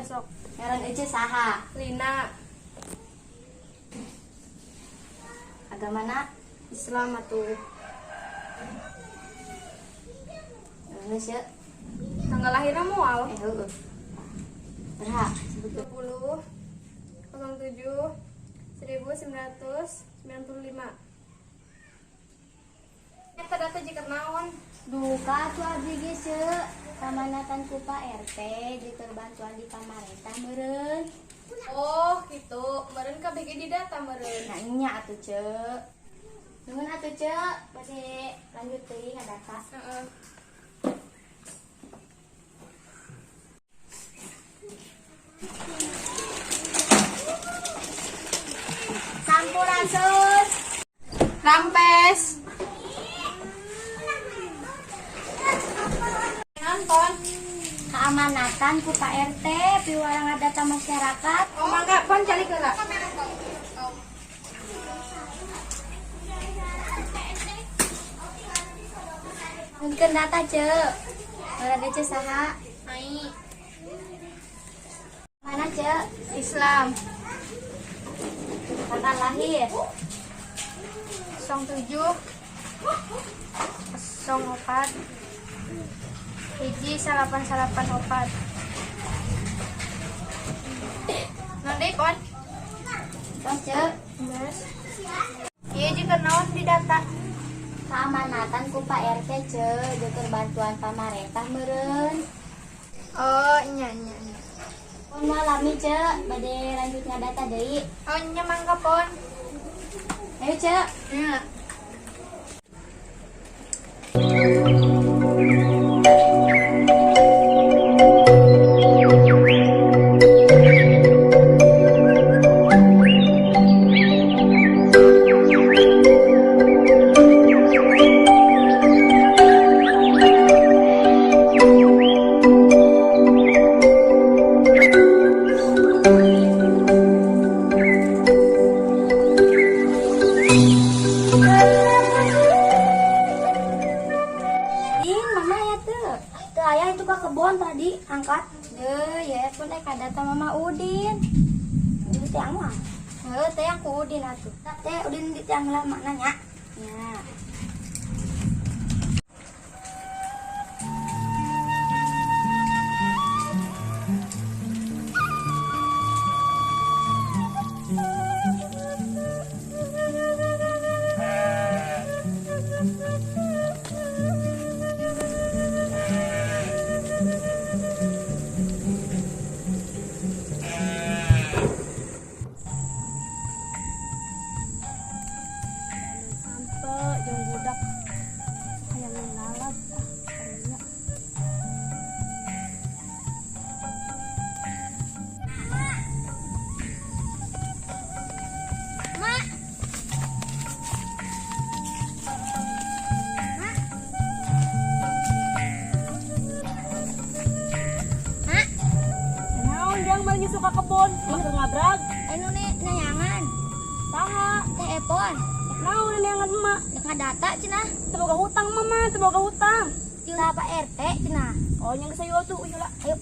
sok. Ngaran Ece saha? Lina. Agamana? Islam atuh. Geus ye. Tanggal lahirna moal? Heueuh. Berha, sebutkeun. 20 07 1995. Eta data jika naon? Duka tuh abdi ge ce. Kamanatan ku Pak RT jeung bantuan di pamarentah meureun. Oh, gitu. Meureun kabeh ge di data meureun. Nah nya atuh ce. Nuhun atuh ce, bade lanjut deui ngadata. Heeh. Sampurasun. Rampes. Nonton. Keamanatan ku Pak RT piwarang ngadata masyarakat. Oh, mangga pon calik heula. Mungkin data ce. Ngaran Ece saha? Ai. Mana ce? Islam. Tanggal lahir. 07 04 1 994. Nanti pon. Pon ce. Geus. Ieu juga naon di data? Keamanatan ku Pak RT ce, jeung bantuan pamarentah meureun. Oh, nya nya nya. Pon moal lami ce, bade lanjut ngadata deui. Oh, nya mangga pon. Ayo ce. Nya. Din, mama ya tuh. Tuh ayah itu ke kebon tadi, angkat. Deh, ya pun data mama Udin. Itu tiang mah. Heuh, teh aku Udin atuh. Teh Udin di tiang lah maknanya. Ya. Sampe jeung budak hayang lalap ah karunya. Mak. Mak. Mak. Naon jang mah nyusu ka kebon, mah keur ngabrag. Anu nih nayangan. Saha? Teh Epon. Naon neangan emak? Dek ngadata cenah. Teu boga hutang mama, teu boga hutang. Tila Pak RT cenah. Oh, nya geus ayo atuh, uyu lah. Ayo.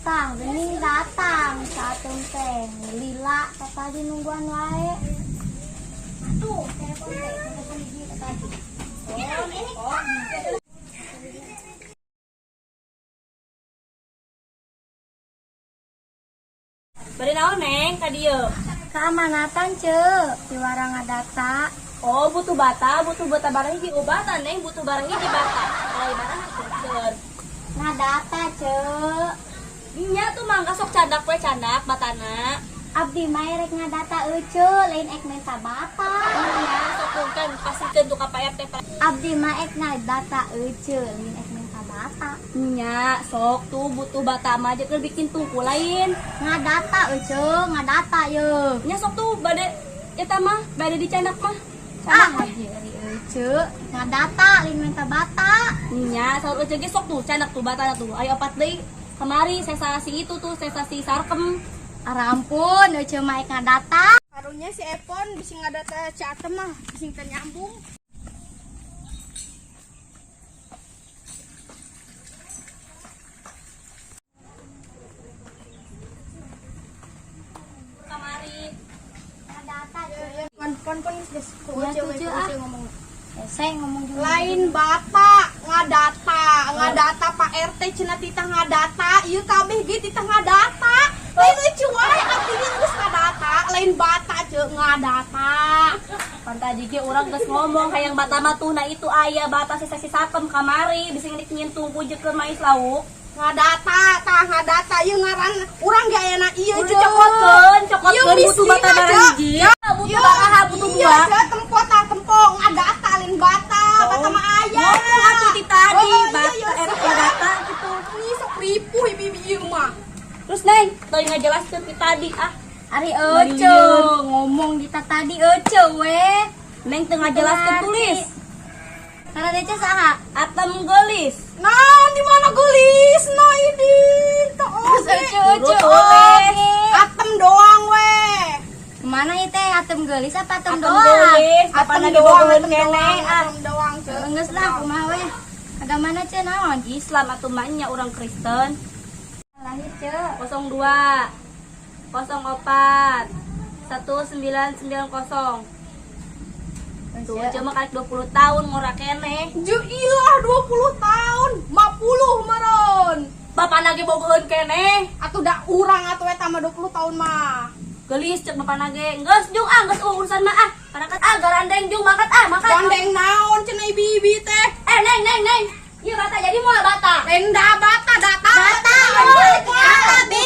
Tang, bening datang satu teh lila tadi nungguan wae. Atuh, telepon teh, telepon hiji tadi. Bari naon neng ka dieu? Keamanatan ce, piwarang ngadata. Oh, butuh bata barang hiji obatan neng, butuh barang hiji bata. Kalau barang hatur. Ngadata ce. Nya tuh mangga sok candak we candak batana. Abdi mah rek ngadata euce, lain ek minta bata. Nya sok pungkan pasikeun tuh ka Pak RT. Abdi mah ek ngadata euce, lain ek minta bata. Nya sok tuh butuh bata mah jeung bikin tungku lain. Ngadata euce, ngadata ye. Nya sok tuh bade eta mah bade dicandak mah. Ah, haji euce, ngadata lain minta bata. Nya, saur Ece ge sok tuh, canak tuh bata tuh. Ayo opat deui. Kamari sesa si itu tuh, sesa si Sarkem. Arampun, Ece mah ek ngadata. Karunya si Epon bisa ngadata si Atem mah, bisa teu nyambung. Kamari. Ngadata, Ceu. Pon pon pon geus ku Ya, Ece tuh, we, Ceu, ku ah. Ece ngomong. Saya ngomong juga. Lain bata ngadata, ngadata Pak RT cenah titah ngadata, ieu kabeh ge titah ngadata. Lain lucu wae abdi ge geus ngadata, lain bata ceu ngadata. Pan tadi ge urang geus ngomong hayang bata mah tuh, nah itu aya bata sesa si Sarkem kamari, bisa ngenik nyintung pujekeun mais lauk. Ngadata, tah ngadata ieu ngaran urang ge ayana ieu Udah ceu. cokotkeun, cokotkeun Ieu butuh bata miskin barang aja. hiji. Ya, Butuh baraha, butuh iya, dua. Ceu, tempo tah tempo ngadata lain bata, bata mah aya. Ngomong atuh ti tadi, Oh, iya, bata iya, erek siap. ngadata gitu. Ini sok ripuh ibu ieu mah. Terus Neng, teu ngajelaskeun ti tadi ah. Ari Ece ngomong di tadi Ece we. Neng teu ngajelaskeun tulis. Karena Ece saha? Atem gelis. Nah, di mana gelis? Nah, ini teu Terus oge. Ece Ece Tulis. oge. Atem doang we. Kemana ieu teh atem geulis apa atem Atem doang? gelis, Atem kapan lagi doang, bogoheun atem keneh doang, ah. atem doang, ceu. Geus lah kumaha we. Agamana ce naon? Islam atuh mah nya urang Kristen. Lahir ce. 02 04 1990. Tuh, cuma kali 20 tahun ngora keneh. Ju ilah 20 tahun, 50 meureun. Bapak nage bogoheun keneh. Atuh da urang atuh eta mah 20 tahun mah. Gelis cek bapak nage. Geus jung ah, geus urusan mah ah. Parakat ah garandeng jung makat ah, makat. Gandeng naon cenah ibi-ibi teh? Eh, Neng, Neng, Neng. Ieu bata jadi moal bata. Renda bata data. Bata. Bata bi.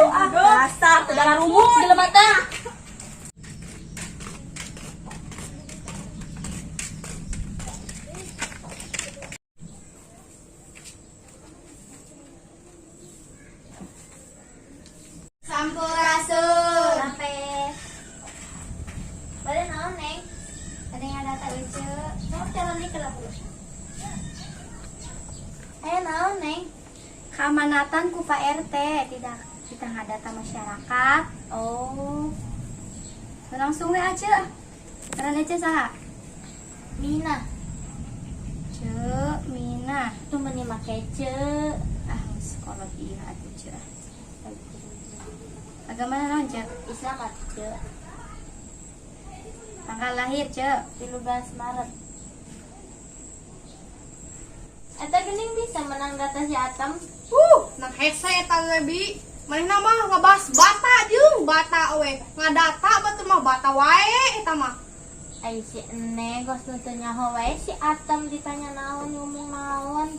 Ah, dasar teu darah rumuk jelema teh. Sampurasun. Sampai. Bade naon, Neng? Ada yang data Ece. Mau calon nih kenapa lu? Ayo naon, Neng? Keamanatan ku Pak RT tidak kita ngadata masyarakat. Oh. Langsung we aja. Karena Ece saha? Mina, Ce, Mina. tuh meni make ce. Ah, sekolah ieu atuh Ce. Agama naon, Ce? Islam atuh ce. Tanggal lahir, Ce. 13 Maret. Eta geuning bisa menang data si Atam. Nang hese eta we bi. Manehna mah ngabahas bata jeung bata we. Ngadata batu mah bata wae eta mah. Ai si Neng kos nu teu nyaho wae si Atam ditanya naon ngomong naon.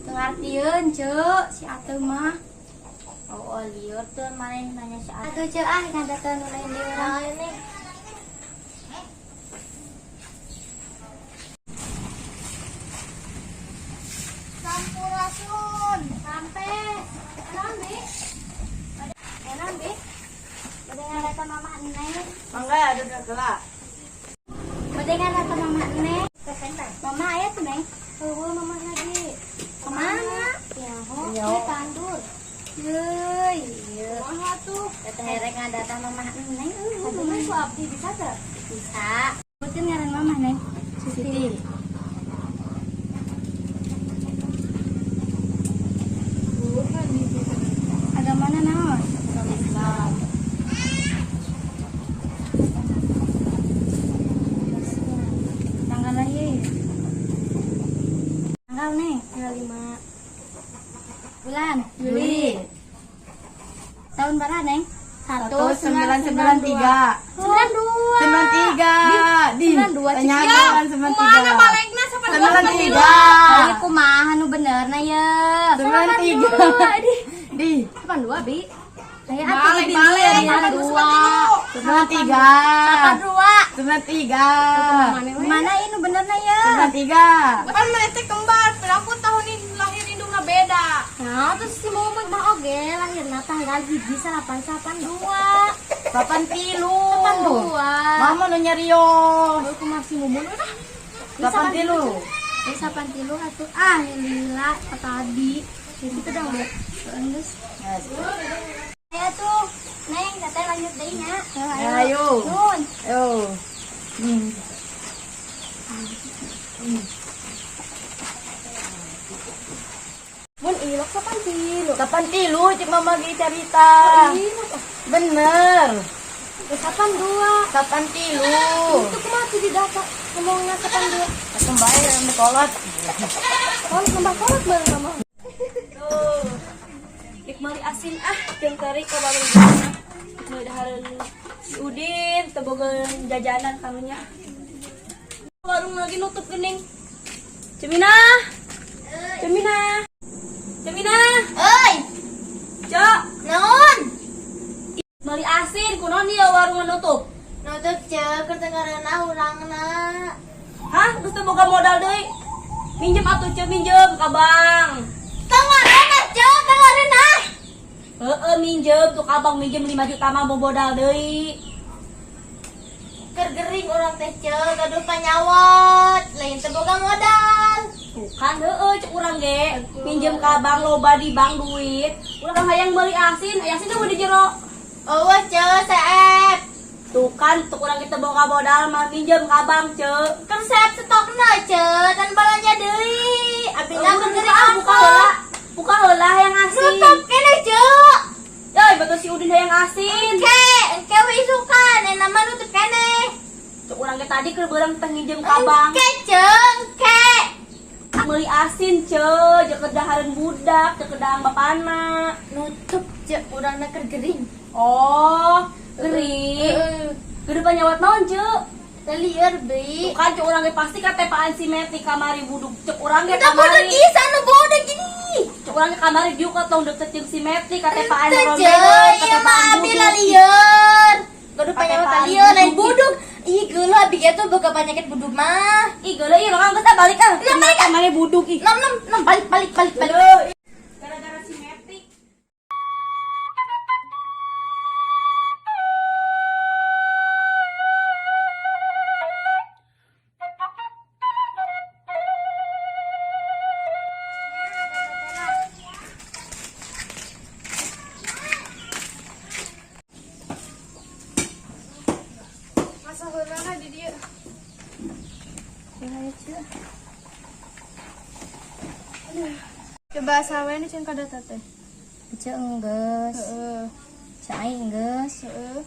Teu ngartieun, Ce, si Atem mah. Oh, oh lieur teu maneh nanya si Atam. Atuh Ce ah ngadata nu lain deui urang. Naon nih? Sampurasun. Sampai. Naon, Bi? Naon, Bi? Bade ngadata mama Neng. Mangga ada gelap. Bade ngadata mama Neng. Mama aya tuh, Neng. Eueuh mama lagi. Kemana? Nyaho, Nyaho. di tandur. Yeuh, ieu. Kumaha tuh? Teh herek ngadata mama Neng. Eueuh, Hubungan ku abdi bisa teu? Bisa. Sebutin ngaran mama, Neng. Siti. Agamana naon? Agama Islam. Tanggal lahir. Tanggal, Neng. Tanggal 5 Bulan. Juli. Tahun berapa, Neng? 1993. 92. 93. Di. 92, Cik. Tanyakan 93. Kumaha balekna 93. Ari kumaha nu bener na ye? 93. Di. 82, Bi. Aya atuh Balik di balik. dua. 93. 82. 93. Mana ini nu bener na ye? 93. Kan maneh teh kembar, piraku tahun ini lahir indungna beda. Nah, terus si Mumun mah oge lahirna tanggal 1 882. 83. 82. Mama nu nyarios. Aku masih Mumun udah. 83. Terus 83 atuh ah lila tadi. Gitu dong, Bu. Geus. Ayo tuh. Neng, teteh lanjut deui nya. Ayo. Nun. Ayo. Mun ilok 83. 83 cek mama ge carita. Bener. Geus 82. 83. Itu kumaha tuh di data ngomongna 82. Asem bae anu kolot. Kolot nambah kolot bareng mama. Tuh. Dik meuli asin ah, jeung teri ka warung jajanan. Dik meuli dahareun si Udin, teu boga jajanan karunya. Warung lagi nutup geuning. Cemina. Cemina. Cemina. Euy, Cok, naon? Meuli asin kunaon ieu warung nutup? Nutup cek keur teu ngareunah urangna. Hah, geus teu boga modal deui. Minjem atuh ceu, minjem ka bank. Teu ngareunah cek, teu ngareunah. Heeh, minjem tuh ka bank, minjem 5 juta mah mau modal deui. Keur gering urang teh cek, gaduh panyawat, lain teu boga modal. Tuh kan heeh cek urang ge, minjem ka bank loba di bank duit. Urang hayang meuli asin, aya asin di jero. Eueuh cek, seep. Tuh kan tuh urang kita boga modal mah minjem ka bank ceu. Keur seep stokna cek, dan balanja deui. Abina keur gering Ah, buka heula. Buka heula hayang asin. Nutup keneh cek. Yoi, betul si Udin hayang asin. Engke, engke we isukan, enak mah nutup keneh. Cek urang ge tadi keur beurang teh nginjem ka bank. Engke cek, engke. Meuli asin ceu, jeung dahareun budak, jeung dahareun bapana. Nutup cek urangna keur gering. Oh, gering. Gede panyawat naon ceu? Teu lieur beli. Tuh kan cek urang ge pasti katepaan si Meti kamari buduk. Cek urang ge Kita budeg kamari. ih sana budeg ini. Cek urang ge kamari diuk tong deket jeung si Meti katepaan Teu rombeheun, cek, ieu mah katepaan abi buduk. lalieur. Gaduh panyawat Katepaan lieur lain buduk. budug. Ih geuleuh abi ge tuh boga penyakit budug mah. Ih, geuleuh ieu mah geus ah balik ah. Lah, balik ah. Mane buduk ih. Nom nom nom balik balik balik balik. Gara-gara si Meti. Masa heula di dieu. Ayo, Ceu. Coba sawe nu ceun kadata teh. Ceu enggeus. Heeh. Ceu Ai enggeus. Heeh.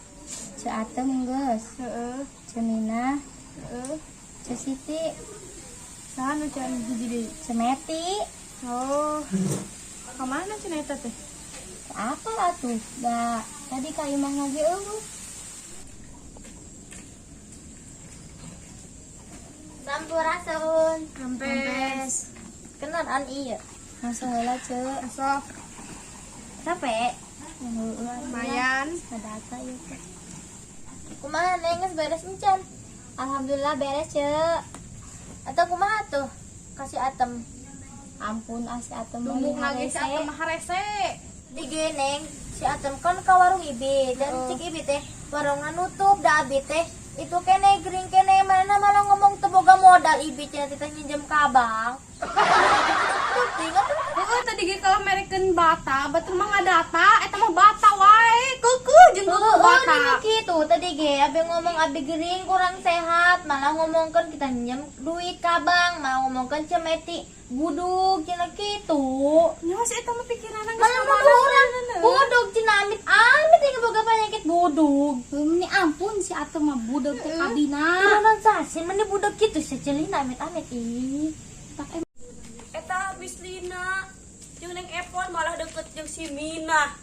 Ceu Atem enggeus. Heeh. Ceu Minah, Heeh. Ceu Siti, Saha nu can hiji deui? Ceu Meti. Oh. Ka mana cenah eta teh? Apa atuh? Da tadi ka imah ge eueuh. Sampurasun. Rampes. Kenalan ieu. Langsung heula ceu. Sok Capek. Heeh, lumayan. Data ieu teh. Kumaha neng geus beres encan? Alhamdulillah beres ceu. Atau kumaha tuh? Kasih atem. Ampun ah si Atem mah Dumbuk nage si harese. Atem mah harese. Di ge neng si Atem kan ka warung ibi dan cik ibi teh warungna nutup da abi teh itu kene gering kene mana malah ngomong teu boga modal ibi cenah teh nginjem ka bank. Tuh atuh. Heeh, tadi ge kalau merekeun bata, batur mah ngadata, eta mah bata wae, keukeuh jeung keukeuh Heeh, bata. demi kitu tadi ge abi ngomong abi gering kurang sehat, malah ngomongkeun kita nginjem duit ka bank, malah ngomongkeun cemeti budug cenah kitu. Nyawa si eta mah pikiranna geus Malah ka mana nuduh urang budug cenah amit amit yang boga penyakit budug. Ini ampun si Atem mah budak teh kabina. Turunan sasin mana budak gitu secelina amit amit ih. Eta Miss Lina jeung Neng Epon malah deket jeung si Minah.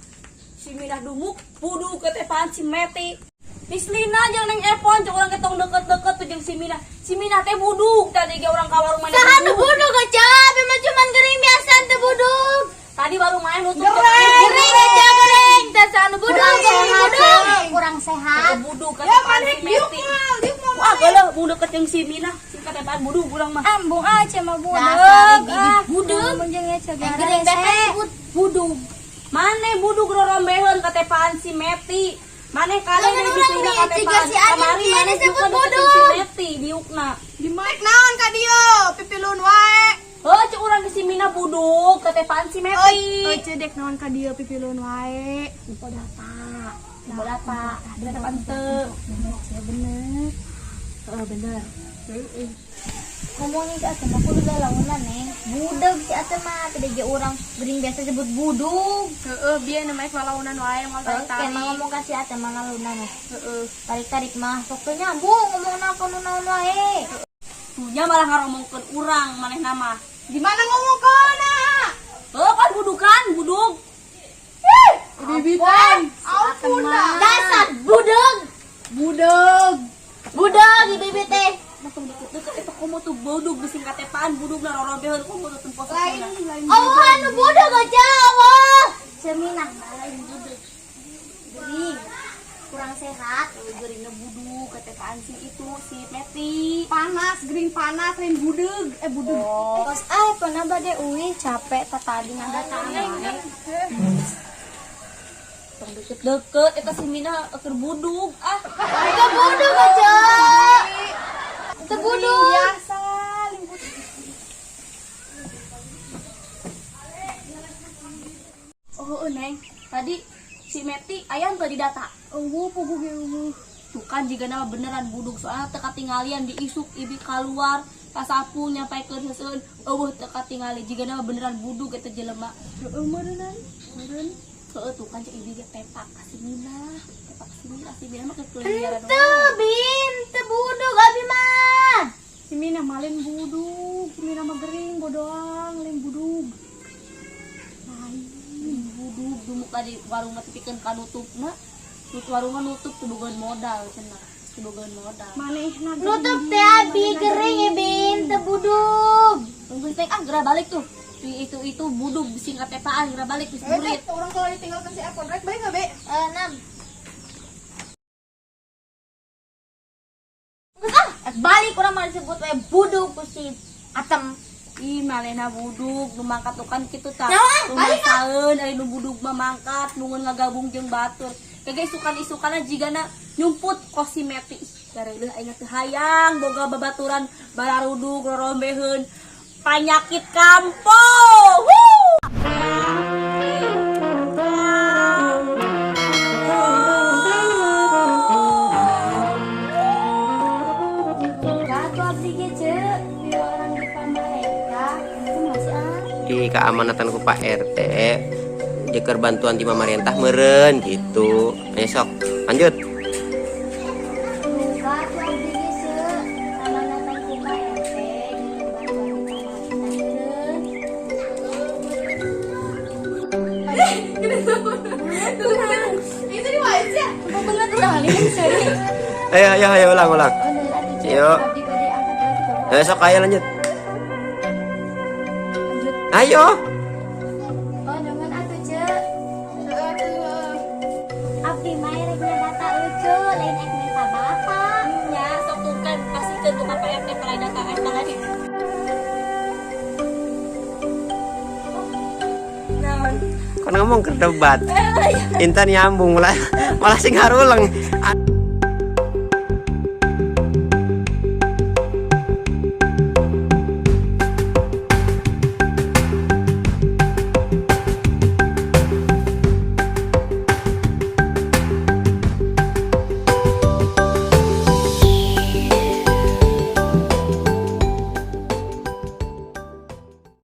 Si Minah dumuk buduk ketepaan si Meti. Miss Lina jeung Neng Epon jeung urang ketong deket-deket tuh jeung si Minah. Si Minah teh buduk tadi ge urang ka warung mana. Saha nu budug aja, abi mah cuman gering biasa teu budug. Tadi baru main nutup. Gering aja gering, teh saha nu budug, Kurang gering sehat, budug. Ceu. Kurang sehat. Buduk Ya ketepaan maneh si diuk Meti. mah, diuk mah. Wah, geuleuh mung deket jeung si Minah, si ketepaan buduk urang mah. Ambung aja mah budak. Dasar ibi Ah, budug. mun jeung ceu Yang gering harese. teh disebut budug. Maneh buduk rorombeheun katepaan si Meti. Maneh kali Lamun Miss urang Lina nih, ciga katepaan si Adin kamari kieu maneh disebut juga deket jeung si buduk. Meti diukna. Di mana naon ka dieu? Pipilun wae. Heuh, cek urang ge si Mina budug, katepaan si Meti. Euy, cedek naon ka dieu pipilun wae. Info data. Info data. Bener apa henteu? Bener. Heeh, bener. Ngomongin si Atem mah kudu lalaunan, Neng. Budeg si Atem mah tadi ge urang gering biasa sebut budug. Heeh, bieu namanya lalaunan wae moal Kayak tarik-tarik. mah ngomong ka si Atem mah lalaunan. Heeh. Tarik-tarik mah sok teu nyambung ngomongna ka nu naon wae. Tuhnya malah ngaromongkeun urang manehna mah. Di mana ngomong kana? Heuh, kan budukan, budug. Bibitan. Ampun dah. Dasar budeg. Budeg. Budeg ibu teh. Makin deket-deket itu komo tuh budug bising katepaan budugna rorombeheun komo tuh tempo Lain lain. Oh, anu budeg aja, Allah. Seminah mah lain budeg. Gering. Kurang sehat. Geringna budug katepaan si itu si Meti. Panas, gering panas, lain budeg. Eh budeg. Tos ay pernah bade uih capek tak tadi ngadata wae. Tong deket-deket eta si Mina keur budug ah. Teu budeg aja. Teu budeg. Biasa, limbut. Oh, oh, Neng, tadi si Meti aya teu di data. Eueuh, puguh ge eueuh. Tuh kan jiga nama beneran budug soalnya teu katinggalian diisuk ibi keluar kasapu nyampaikeun heuseun eueuh teu katingali jiga nama beneran budug eta jelema. Heeh, meureunnan. Meureun. Heeh, tuh kan cek ibi ge tepak ka si Mina. Tepak si Mina, si Mina mah kekeliaran. Teu bin, teu budeg abi mah. Si Mina mah lain budug, si Mina mah gering bodoang, lain budug. Lain budug dumuk tadi warung mah tepikeun ka nutupna. Tut warung mah nutup teu bogaan modal cenah. Teu bogaan modal. Manehna gering. Nutup teh abi gering ya bin, teu budug. Tunggu teh ah geura balik tuh. Itu budug bising katepaan geura balik geus Eh, burit. teh, orang kalau ditinggalkan si Epon rek balik nggak, Be? Eh, enam. Geus ah, balik urang mah disebut we budug ku si Atem. Ih, manehna budug nu mangkat tuh kan kitu tah. Naon? Nu masaeun ari nu budug mah mangkat nungun ngagabung jeung batur. Kage isukan-isukana jigana nyumput kos si Meti. Ih, gareuleuh aing teu hayang boga babaturan bararudug rorombeheun panyakit kampung. Wuh! Gak tuh abdi ge ceu, bieu orang di pamarentah. Itu masih ah. Di keamanatan ku Pak RT jeker bantuan di pemerintah meren gitu. Ayo sok lanjut. Lupa tuh abdi ge ceu, amanatan ku Pak RT jeung bantuan di pamarentah meureun. Itu di wajah. Ayo ayo ayo ulang ulang. Oh, deui atuh ceu. Yuk. Abdi bade angkat balik ke Ayo sok ayo lanjut. Lanjut. Ayo. Oh, dengan atuh ceu. Abdi mah rek data lucu, lain ek minta bapak. Nya sok tuh kan pasikeun tuh ka Pak RT palai data eta lagi. Naon? Kan ngomong ke debat. Intan nyambung malah malah sing harulang.